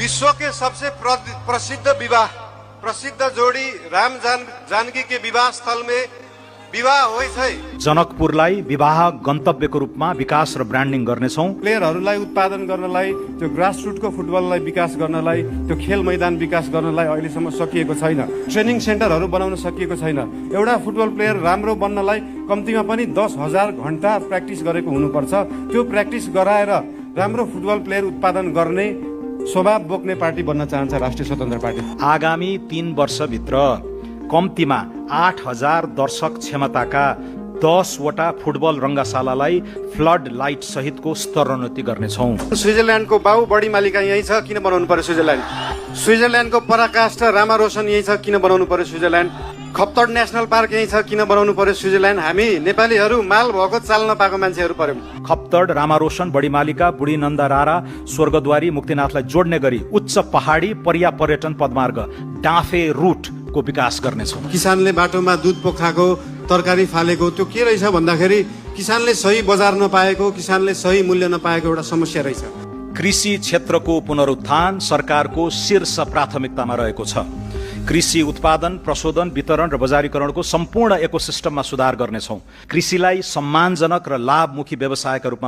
विश्व के सबसे प्रसिद्ध जोड़ी राम जानकी के विवाह स्थल में विवाह होइ छै। जनकपुरलाई विवाह गन्तव्यको रूपमा विकास र ब्रान्डिङ गर्नेछौँ। प्लेयरहरूलाई उत्पादन गर्नलाई, त्यो ग्रासरुटको फुटबललाई विकास गर्नलाई, त्यो खेल मैदान विकास गर्नलाई अहिलेसम्म सकिएको छैन। ट्रेनिङ सेन्टरहरू बनाउन सकिएको छैन। एउटा फुटबल प्लेयर राम्रो बन्नलाई कम्तीमा पनि 10,000 घण्टा प्र्याक्टिस गरेको हुनुपर्छ। त्यो प्र्याक्टिस गराएर राम्रो फुटबल प्लेयर उत्पादन गर्ने स्वभाव बोक्ने पार्टी बन्न चाहन्छ राष्ट्रिय स्वतन्त्र पार्टी। आगामी 3 वर्षभित्र कम्तीमा 8,000 दर्शक क्षमताका 10वटा फुटबल रङ्गशालालाई फ्लड लाइट सहितको स्तरोन्नति गर्नेछौँ। स्विजरल्यान्डको बाउ बढी मालिका यही छ, किन बनाउनु पर्यो स्विजरल्यान्ड? स्विजरल्यान्डको पराकाष्ठ रामारोसन यही छ, किन बनाउनु पर्यो स्विजरल्यान्ड? खप्तड नेसनल पार्क यही छ, किन बनाउनु पर्यो स्विजरल्यान्ड? हामी नेपालीहरू माल भएको चाल नपाएको मान्छेहरू पर्यौँ। खप्तड, रामारोसन, बडीमालिका, बुढी नन्दा रारा, स्वर्गद्वारी, मुक्तिनाथलाई जोड्ने गरी उच्च पहाडी पर्या पर्यटन पदमार्ग डाँफे रुटको विकास गर्नेछौँ। किसानले बाटोमा दुध पोखाएको, तरकारी फालेको त्यो के रहेछ भन्दाखेरि किसानले सही बजार नपाएको, किसानले सही मूल्य नपाएको एउटा समस्या रहेछ। कृषि क्षेत्रको पुनरुत्थान सरकारको शीर्ष प्राथमिकतामा रहेको छ। कृषि उत्पादन, प्रशोधन, वितरण र बजारीकरणको सम्पूर्ण इकोसिस्टममा सुधार गर्नेछौँ। कृषिलाई सम्मानजनक र लाभमुखी व्यवसायका रूपमा